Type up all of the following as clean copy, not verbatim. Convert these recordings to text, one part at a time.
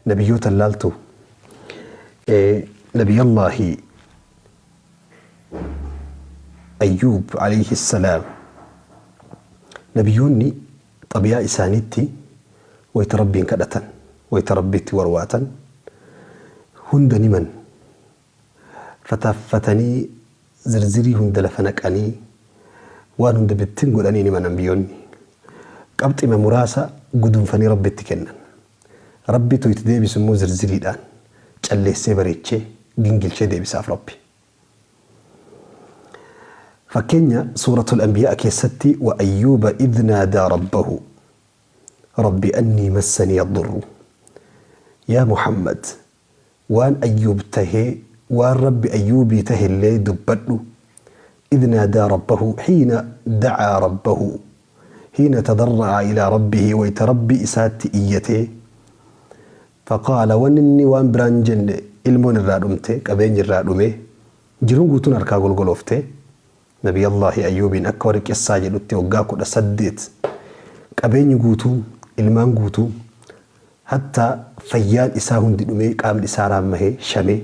Nabiyyoota hin laaltuu? Nabiyallaahi Ayyuub alayhi salaam. Nabiyyoonni xabiyaa isaaniitti wayta Rabbiin kadhatan, wayta Rabbitti warwaatan hunda niman. Fataaffatanii zirzirii hunda lafa naqanii waan hunda bittin godhanii niman anbiyoonni. Qabxima muraasa gudunfanii Rabbitti kennan. Rabbitu itti deebisu immoo zirziriidhaan calleessee bareechee gingilchee deebisaaf Rabbi. Fakkeenya Suuratul Anbiyaa keessatti wa ayyuuba idh naadaa rabbahu rabbi annii massaniya durru Yaa Muhammad waan Ayyuub tahee waan Rabbi Ayyuubii tahellee dubbadhu idh naadaa rabbahu hiina da'aa rabbahu hiina tadarra'a ilaa rabbihi wayta Rabbii isaatti iyyatee Faqaala wanni inni waan biraa hin jenne ilmoon irraa dhumte, qabeenyi irraa dhume, jiruun guutuun harkaa golgoloofte. Nabiyallaahi Ayyuubiin akka warri qissaa jedhutti waggaa 18 qabeenyi guutuun, ilmaan guutuun, hattaa fayyaan isaa hundi dhumee qaamni isaa raammahee, shamee.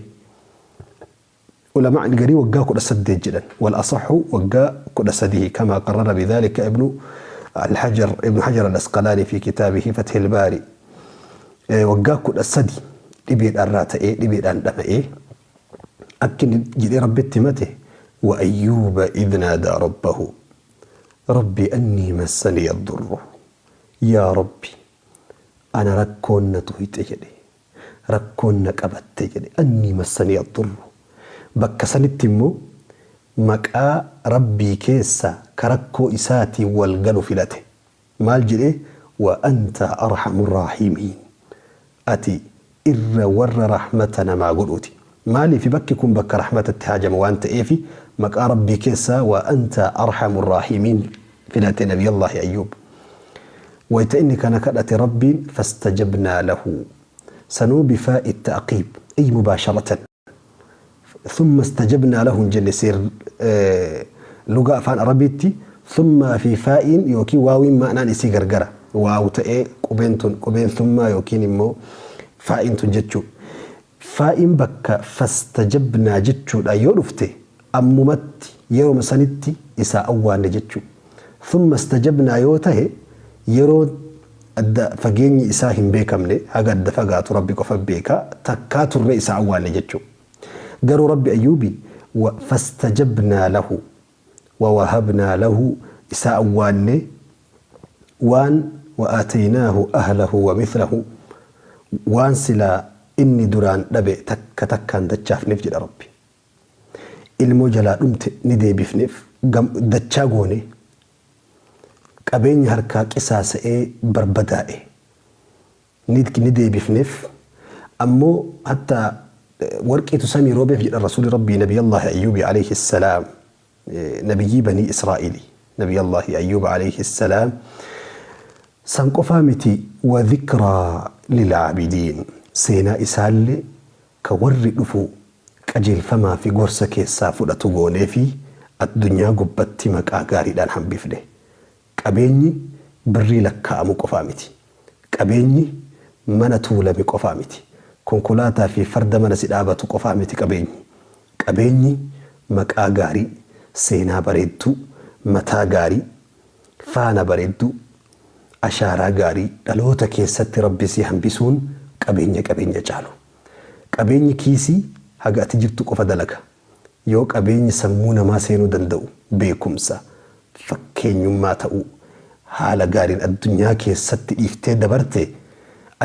Ulamaa'ni garii waggaa 18 jedhan. Wal asaxu waggaa 13 kamaa qarrara bidhaalika ibnu al-Hajar ibnu Hajar al-Asqalaani fi kitaabihi Fathil Baari. Waggaa 13 dhibeedhaan raata'ee dhibeedhaan dhama'ee akki inni jedhee Rabbitti himate wa ayyuuba idh naadaa rabbahu rabbi annii massaniya durru yaa Rabbi ana rakkoon na tuyxe jedhe. Rakkoon na qabatte jedhe. Annii massaniya addurru. Bakka sanitti immoo maqaa Rabbii keessa ka rakkoo isaatiin wal galu filate. Maal jedhe? Wa anta arhamu raahimiin. Ati irra warra rahmata namaa godhuuti. Maaliifi bakki kun bakka rahmata itti haajamu waan ta'eefi maqaa Rabbii keessaa wa anta arhamu raahimiin filate Nabiyallaahi Ayyuub. Wayta inni kana kadhate Rabbiin fastajabnaa lahu sanuu bifaa'i ta'qiib ay mubaasharatan thumma istajabnaa lahu hin jenne seer lugaa afaan arabiitti thummaa fi faa'iin yookiin waawiin ma'naan isii gargara waaw ta'ee qubeen tun qubeen thummaa yookiin immoo faa'iin tun jechuu faa'iin bakka fastajabnaa jechuudha yoo dhufte ammumatti yeroma sanitti isaa awwaanne jechuu. Thumma istajabnaa yoo tahe yeroo adda fageenyi isaa hin beekamne haga adda fagaatu Rabbi qofa beeka takkaa turree isaa awwaalle jechuu. Garuu Rabbi Ayyuubi wa fastajabnaa lahu wa wahabnaa lahu isaa awwaalle waan wa aataynaahu ahlahu wa mithlahu waan silaa inni duraan dhabe takka takkaan dachaafneef jedha Rabbi. Ilmoo jalaa dhumte ni deebifneef, dachaa goone. Qabeenya harkaa qisaasa'ee barbadaa'e ni deebifneef. Ammoo hattaa warqiitu samii roobeef jedhan Rasuulli Rabbii Nabiyallaahi Ayyuubi alayhi salaam Nabiyyii Banii Israa'iili Nabiyallaahi Ayyuub alayhi salaam san qofaa miti wa dhikraa lil'aabidiin seenaa isaallee ka warri dhufu qajeelfamaa fi gorsa keessaa fudhatu gooneefii addunyaa gubbatti maqaa gaariidhaan hambifne. Qabeenyi birrii lakkaa'amu qofaa miti. Qabeenyi mana tuulame qofaa miti. Konkolaataa fi farda mana si dhaabatu qofaa miti qabeenyi. Qabeenyi maqaa gaarii, seenaa bareedduu, mataa gaarii, faana bareedduu, ashaaraa gaarii dhaloota keessatti Rabbi si hambisuun qabeenya qabeenya caalu. Qabeenyi kiisii haga ati jirtu qofa dalaga. Yoo qabeenyi sammuu namaa seenuu danda'u beekumsa, fakkeenyummaa ta'uu, haala gaariin addunyaa keessatti dhiiftee dabarte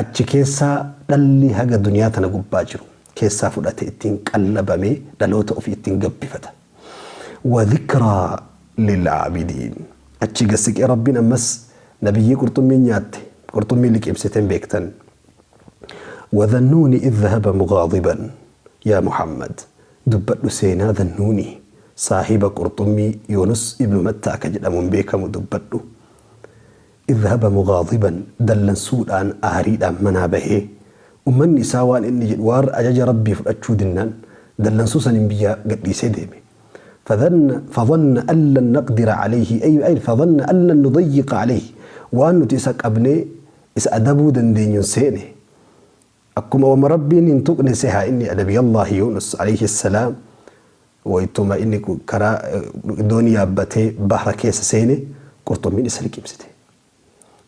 achi keessaa dhalli haga duniyaa tana gubbaa jiru keessaa fudhate ittiin qallabamee dhaloota ofii ittiin gabbifata. Wa dhikraa lil aabidiin. Achii gad siqee Rabbiin ammas nabiyyii qurxummiin nyaatte, qurxummii liqimsite hin beektan. Wa dhannuuni idh dhahaba mughaadiban. Yaa Muhammad dubbadhu seenaa dhannuuni saahiba qurxummii Yuunus ibnu Mattaa ka jedhamuun beekamu dubbadhu. Idh dhahaba mughaadiban dallansuudhaan aariidhaan manaa bahee ummanni isaa waan inni jedhu waan ajaja Rabbii fudhachuu dinnaan dallansuu saniin biyya gadhiisee deeme. Fadhanna fadhanna an lan naqdira alayhi ay ay fadhanna an lan nudayyiqa alayhi waan nuti isa qabnee isa adabuu dandeenyu hin seene. Akkuma wama Rabbiin hin tuqne seha inni Nabiyallaahi Yuunus aleyhi salaam waytuma inni karaa doonii yaabbatee bahra keessa seene qurxummiin isa liqimsite.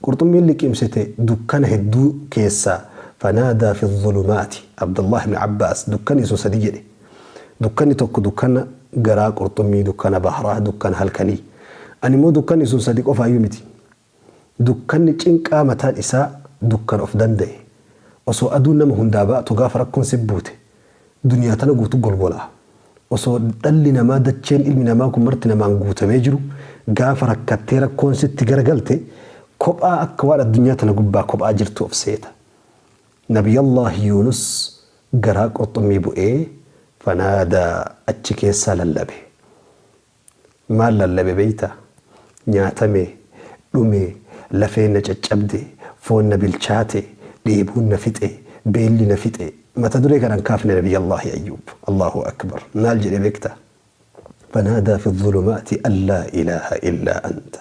Qurxummiin liqimsite dukkana hedduu keessaa fanaadaa fi dhulumaati Abdullah ibn Abbaas dukkanni sun sadi jedhe. Dukkanni tokko dukkana garaa qurxummii, dukkana bahraa, dukkana halkanii. Ani immoo dukkanni sun sadi qofaayyuu miti. Dukkanni cinqaa mataan isaa dukkana of danda'e. Osoo aduun nama hundaa baatu gaafa rakkoon si buute duniyaa tana guutu golgolaa. Osoo dhalli namaa dacheen ilmi namaa kun marti namaan guutamee jiru gaafa rakkattee rakkoon sitti garagalte kophaa akka waan addunyaa tana gubbaa kophaa jirtuu of seeta. Nabiyallaahi Yuunus garaa qurxummii bu'ee fanaadaa achi keessaa lallabe. Maal lallabe beeytaa? Nyaatame, dhume, lafeen na caccabde, foon na bilchaate, dheebuun na fixe, beelli na fixe. Mata duree kana hin kaafne Nabiyyallaahi Ayyuub. Allaahu Akbar. Maal jedhe beektaa? Fanaadaa fi dhulumaati an laa ilaaha illaa anta.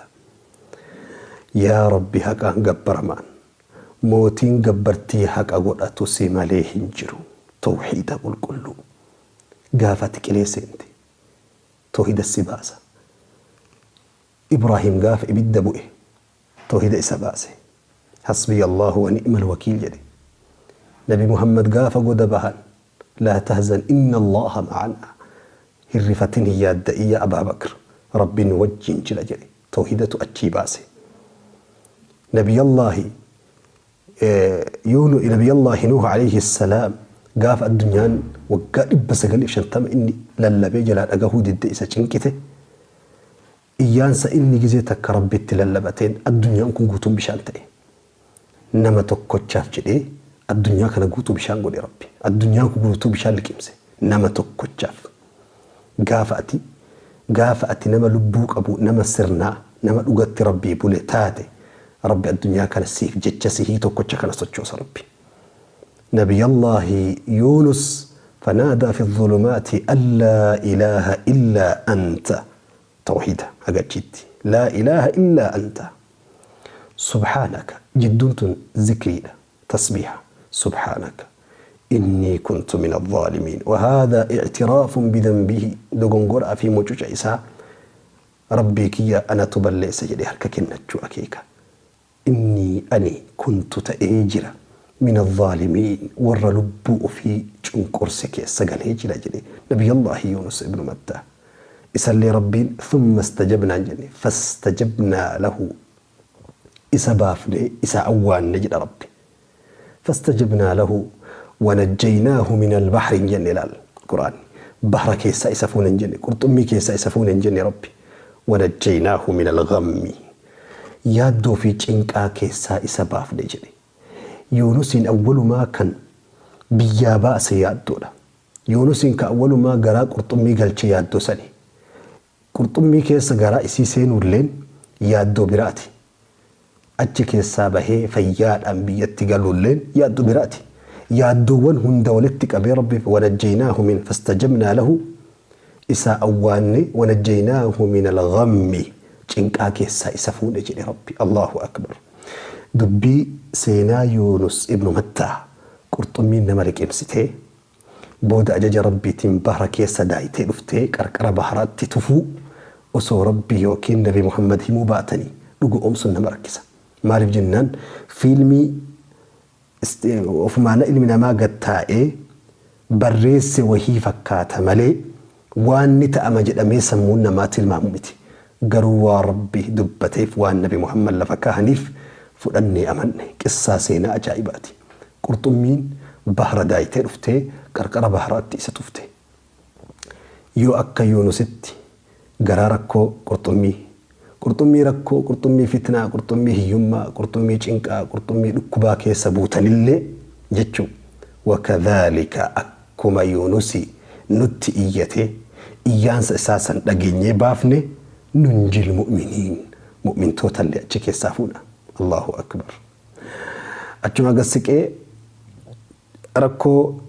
Yaa Rabbi haqaan gabbaramaan, mootiin gabbartii haqa godhatu si malee hin jiru. Tawhiida qulqulluu. Gaafa ati qilee seente. Toohida si baasa. Ibraahim gaafa ibidda bu'e toohida isa baase. Hasbiyallahu wa ni'mal wakiil jedhe. Nabi Muhammad gaafa goda bahan laa tahzan inna Allaha ma'anaa hin rifatin hin yaadda'in yaa Abaa Bakr Rabbi nu wajjiin jira jedhe. Toohidatu achii baase. Nabiyallaahi Nabiyallaahi Nuuh alayhi salaam gaafa addunyaan waggaa 950 inni lallabee jalaa dhagahuu didde isa cinqite, iyyaansa inni gizee takka Rabbitti lallabateen addunyaan kun guutuun bishaan ta'e. Nama tokkochaaf jedhee addunyaa kana guutuu bishaan godhe Rabbi. Addunyaa kun guutuu bishaan liqimse. Nama tokkochaaf. Gaafa ati gaafa ati nama lubbuu qabu, nama sirnaa, nama dhugatti Rabbii bule taate, Rabbi addunyaa kana siif jecha sihii tokkocha kana sochoosa Rabbi. Nabiyallaahi Yuunus fanaadaa fi dhulumaati an laa ilaaha illaa anta tawhiida haga achiitti laa ilaaha illaa anta subhaanaka jidduun tun zikriidha tasbiiha subhaanaka innii kuntu min azzaalimiin wahaadhaa i'tiraafun bidhanbihi dogongoraa fi mucuca isaa Rabbii kiyya anatu balleesse jedhee harka kennachuu akeeka. Innii ani kuntu ta'ee jira min azzaalimiin warra lubbuu ofii cunqurse keessa galee jira jedhe Nabiyyallaahi Yuunus ibnu Mattaa. Isallee Rabbiin thumma istajabnaa hin jenne fastajabnaa lahu isa baafnee isaa awwaanne jedha Rabbi. Fastajabnaa lahu wanajjaynaahu minal bahri hin jenne laal Qur'aanni. Bahra keessaa isa fuune hin jenne, qurxummii keessaa isa fuune hin jenne Rabbi. Wanajjaynaahu minal ghammi. Yaaddoo fi cinqaa keessaa isa baafne jedhe. Yuunusiin awwalumaa kan biyyaa baase yaaddoodha. Yuunusiin ka awwalumaa garaa qurxummii galche yaaddoo sani. Qurxummii keessa garaa isii seenuulleen yaaddoo biraati. Achi keessaa bahee fayyaadhaan biyyatti galuulleen yaaddoo biraati. Yaaddoowwan hunda walitti qabee Rabbi wanajjaynaahu min fastajabnaa lahu isaa awwaanne wanajjaynaahu minal ghammi cinqaa keessaa isa fuune jedhe Rabbi. Allaahu Akbar. Dubbii seenaa Yuunus ibnu Mattaa qurxummiin nama liqimsitee Booda ajaja Rabbiitiin bahra keessa daaytee dhuftee qarqara bahraatti tufuu osoo Rabbi ykn Nabi Muhammad himuu baatanii dhugo'oomsuun nama rakkisa. Maaliif jennaan fiilmii ofumaana ilmi namaa gad taa'ee barreesse wahii fakkaata malee waan ni ta'ama jedhamee sammuun namaa tilmaamu miti. Garuu waan Rabbi dubbateef waan Nabi Muhammad lafa kaahaniif fudhannee amanne. Qissaa seenaa ajaa'ibaati. Qurxummiin bahra daaytee dhuftee qarqara bahraatti isa tufte. Yoo akka Yuunusitti garaa rakkoo qurxummii, qurxummii rakkoo, qurxummii fitnaa, qurxummii hiyyummaa, qurxummii cinqaa, qurxummii dhukkubaa keessa buutanillee jechuu. Wakadhaalika akkuma Yuunusi nutti iyyatee iyyaansa isaa san dhageenyee baafne nunjil mu'miniin mu'mintootallee achi keessaa fuuna. Allaahu Akbar. Achuma gad siqee rakkoo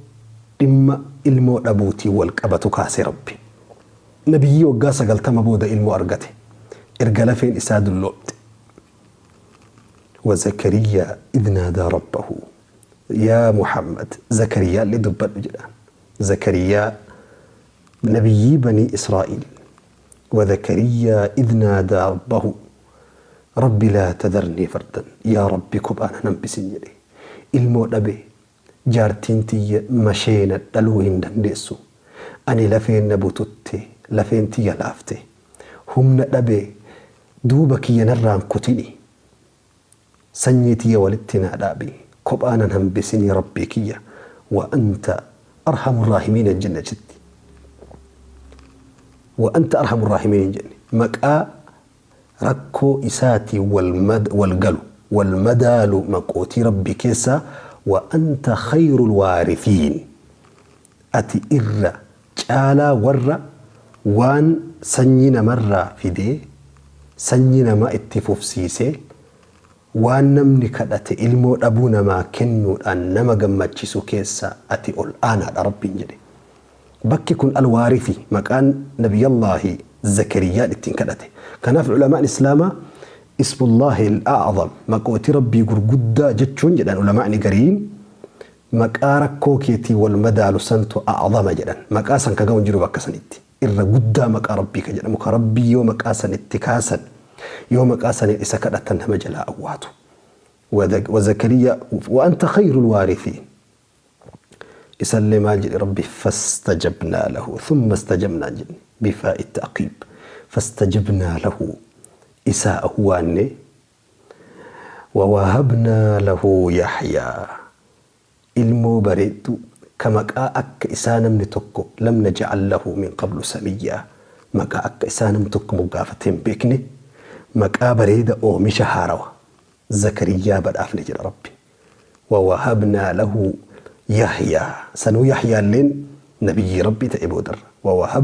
dhimma ilmoo dhabuutiin wal qabatu kaase Rabbi. Nabiyyii waggaa 90 booda ilmoo argate. Erga lafeen isaa dulloomte. Wa Zakariyaa idh naadaa rabbahu. Yaa Muhammad Zakariyaallee dubbadhu jedhaan. Zakariyaa nabiyyii banii Israa'iil. Wazakariyaa idh naadaa rabbahu rabbi laa tadharnii fardan yaa rabbi kophaa nan hambisin jedhe. Ilmoo dhabe jaartiin tiyya masheena dhaluu hin dandeessu. Ani lafeen na bututte lafeen tiyya laafte. Humna dhabe duuba kiyya narraan kutini. Sanyii tiyya walitti naa dhaabi, kophaa nan hambisinii Rabbii kiyya, wa anta arhamu raahimiin hin jenne achitti. Wa anta arhamu raahimiin hin jenne. Maqaa rakkoo isaatiin wal, wal galu, wal madaalu maqootii Rabbii keessaa wa anta khayrul waarithiin. Ati irra caalaa warra waan sanyii namarraa fidee, sanyii namaa itti fufsiisee, waan namni kadhate ilmoo dhabuu namaa kennuudhaan nama gammachiisu keessaa ati ol aanaadha Rabbiin jedhe. Bakki kun Al-Waarithi maqaan Nabiyallaahi Zakariyyaan ittiin kadhate. Kanaaf ulamaan Islaamaa Ismullaahi Al-A'zam maqootii Rabbii gurguddaa jechuun jedhan ulamaa'ni gariin Maqaa rakkoo keetiin wal madaalu santu a'zama jedhan. Maqaa san ka ga'u hin jiru bakka sanitti. Irra guddaa maqaa Rabbii ka jedhamu ka Rabbii yoo maqaa san itti kaasan, yoo maqaa saniin isa kadhatan nama jalaa awwaatu. Wa Zakariyaa wa anta khayrul waarithiin. Isallee maal jedhe Rabbi fastajabnaa lahu thumma istajabnaa hin jenne bifaa'i ta'qiib fastajabnaa lahu isaa awwaannee Wawahabnaa lahu Yahyaa ilmoo bareedduu ka maqaa akka isaa namni tokko lam naj'al lahu min qablu samiyyaa maqaa akka isaa namni tokko moggaafatee hin beekne maqaa bareeda oomisha haarawa Zakariyyaa badhaafne jedha Rabbi. Wawahabnaa lahu Yahyaa sanuu Yahyaalleen nabiyyii Rabbii ta'e boodarra. Wawahabnaa.